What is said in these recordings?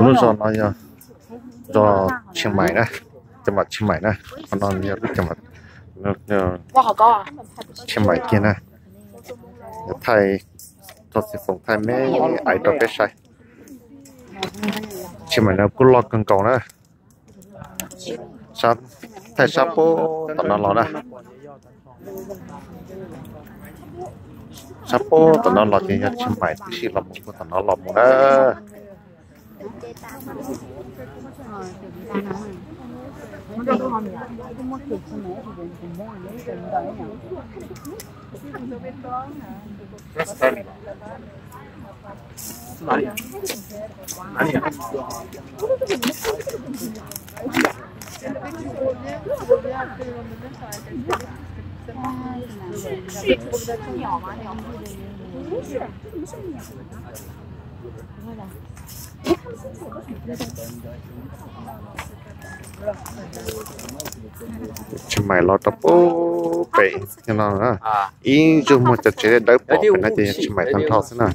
Lub zos no yog zos Chiang Mai na, caj mam Chiang Mai na. Qhov no yog lub caj mam Chiang Mai kiag na. Thaij txoj xi foos thaij me aiv rau peb saib. Chiang Mai no kuj loj kawg nkaus na. Thaij sab pem tom no los na. Sab pem tom no los ces yog Chiang Mai tib si los mus puag tom no los mus na. Chiang Mai los rau pem no na, ib ntsuj muag cov tsev dawb pom pem no ces yog Chiang Mai tag nrho xwb na.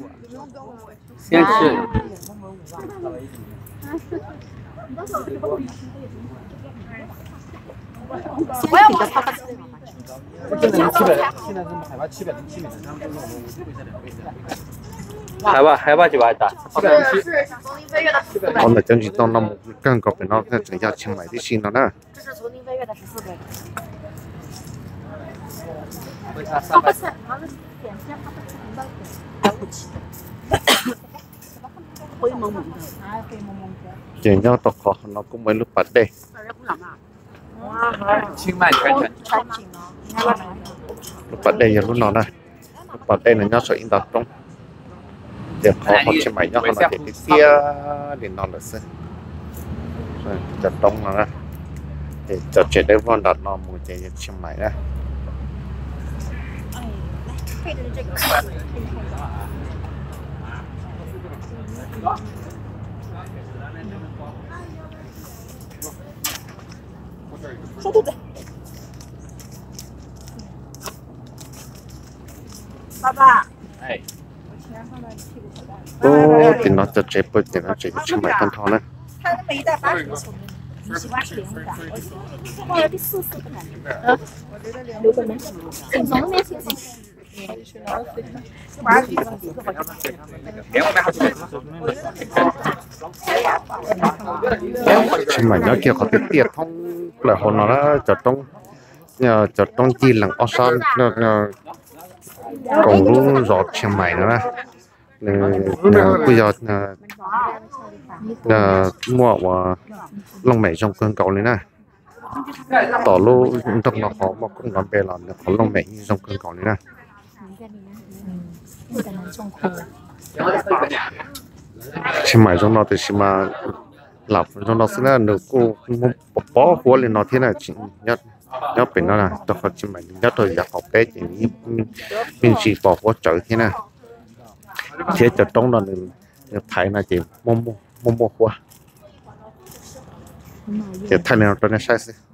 Qhov ntawm cov ntsis ntoo no mus kawg nkaus pem no tseem yog Chiang Mai tib si no na. Ces nyob tau qhov no kuj muaj ib lub pas dej. Lub pas dej yog lub no na. Lub pas dej no nyob saum ib nta roob. Ces qhov Chiang Mai nyob qhov no ces tiag tiag li no lawm xwb. Cov roob no, ces cov tsev dawb vog nram no mus ces yog Chiang Mai na. Ub, tim no cov tsev puag tim no tsev Chiang Mai tag nrho na. Chiang Mai nyob kiag qhov tiaj tiaj thoob plaws hauv no na, cov roob, cov roob ncig lees ob sab koom lub zos Chiang Mai no na. Nws kuj yog muaj ua looj mem zoo kawg nkaus li na. Tom lub nroog no qhov muaj koob nrov npe los nws qhov looj mem yeej zoo kawg nkaus li na. Chiang Mai zoo no tiam sis mas lam zoo no xwb na, nws kuj muaj pov huab li no thiab na. Nyob pem no rau qhov Chiang Mai nyob rau yav qaum teb ces me ntsis pos huab tsawv thiab na. Thiab cov roob no nws thaiv no ces muaj muaj huab. Ces thaij li no rau nej saib xwb.